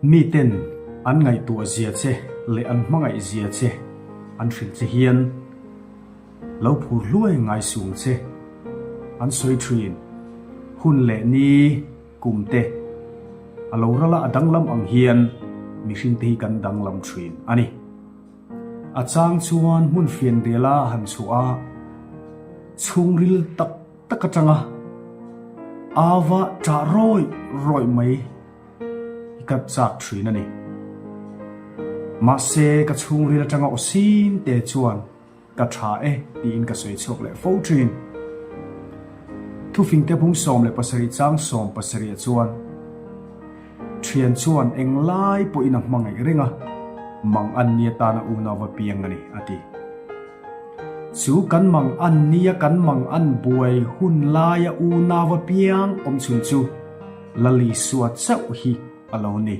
Miten an ngaihtuah zia che leh an hmangaih zia che an hrilh che hian lo phur hluai ngai sung che an sawi thin. Hun leh ni kum te a lo ral a, a danglam ang hian mihring te hi kan danglam thin a ni. A chang chuan hmun fianriala han chhuah a, chhungril tak tak atanga ava ṭah rawih rawih mai hi ka chak thin a ni. Mahse, ka chhungril atanga aw sin te chuan ka tha e tiin ka sawi chhuak leh fo thin. Thufingte bung 17 chang 70 chuan Thian chuan englai pawhin a hmangaih reng a, mang an ni atana unau va piang a ni, a ti. Chu kan mang an nia kan mang an buai hun laia unau va piang awm chhun chu Lalisua chauh hi a lo ni.